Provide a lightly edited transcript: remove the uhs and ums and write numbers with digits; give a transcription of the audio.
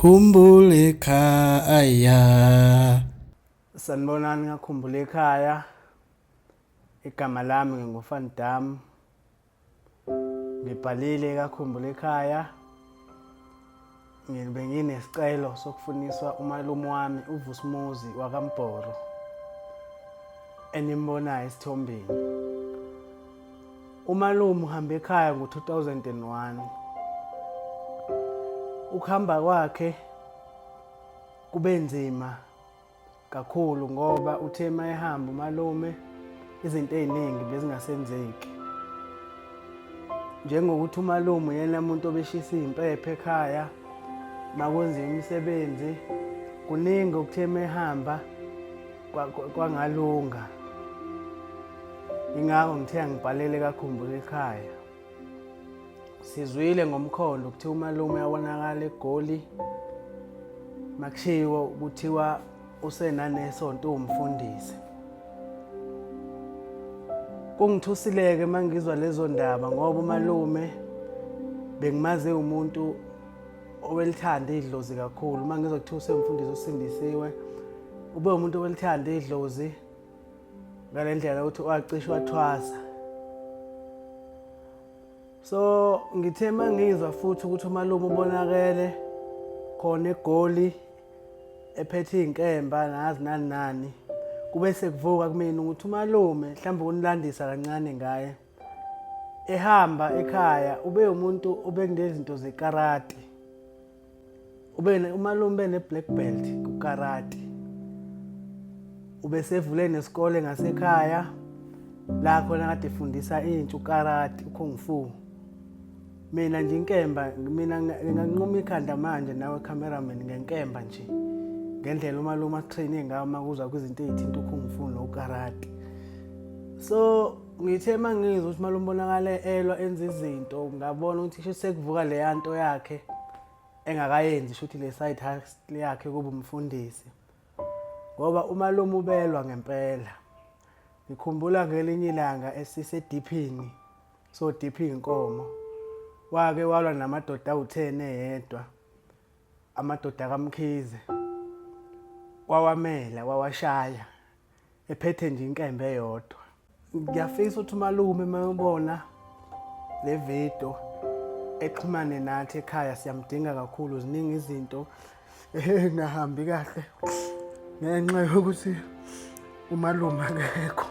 Khumbula ekhaya. Sanibonani ngakhumbula ekhaya. Igama lami nginguFan Dam. Ngibhalile kakhumbula ekhaya. Ngibe nginesicelo sokufuniswa umalume wami uVusumuzi wakaMbhoro enimbonayo esithombeni. Umalume uhambe ekhaya ngo-2001. Ukuhamba kwakhe kube nzima kakhulu ngoba uthe uma ehamba umalume izinto ey'ningi bezingasenzeki. Njengokuthi umalume uyena muntu obeshisa iy'mpepho ekhaya makwenziwa imisebenzi, kuningi okuthe uma ehamba kwangalunga. Ingakho ngithe angibhalele kakhumbula ekhaya. Sizwile ngomkhondo kuthiwa umalume uyabonakala eGoli. Makushiwo kuthiwa usenanesonto uwumfundisi. Kungithusileke uma ngizwa lezo ndaba ngoba umalume bengimaze umuntu owelithanda idlozi kakhulu. Uma ngizwa kuthiwa usemfundisi osindisiwe, ube umuntu owelithanda idlozi ngale ndlela ukuthi wacishe wathwasa. So ngithe uma ngizwa futhi ukuthi umalume ubonakele khona eGoli ephethe iy'nkemba ngazi nani nani, kube sekuvuka kumina ukuthi umalume mhlawumbe ukunilandisa kancane ngaye. Ehamba ekhaya ube umuntu obekunezinto zekarati. Ube umalume bene-black belt kukarati. Ubesevule nesikole ngasekhaya la khona kade efundisa intsha ukarati, ukung fu. Mina nje inkemba, mina nginganquma ikhanda manje nawe cameraman ngenkemba nje. Ngendlela umalume atraine ngayo uma kuza kwizinto ey'thinta ukung fu nokarati. So ngithe uma ngizwa ukuthi umalume ubonakale elwa enza izinto, ngabona ukuthi kusho sekuvuka leya nto yakhe engakayenzi, shuthi le side hustle yakhe kuba umfundisi. Ngoba umalume ubelwa ngempela. Ngikhumbula ngelinye ilanga esisediphini, so diphi inkomo. Wake walwa namadoda awu-10 eyedwa, amadoda kaMkhize. Wawamela, wawashaya ephethe nje inkemba eyodwa. Ngiyafisa ukuthi umalume uma ubona le video exhumane nathi ekhaya, siyamdinga kakhulu. Ziningi izinto engahambi kahle ngenxa yokuthi umalume akekho.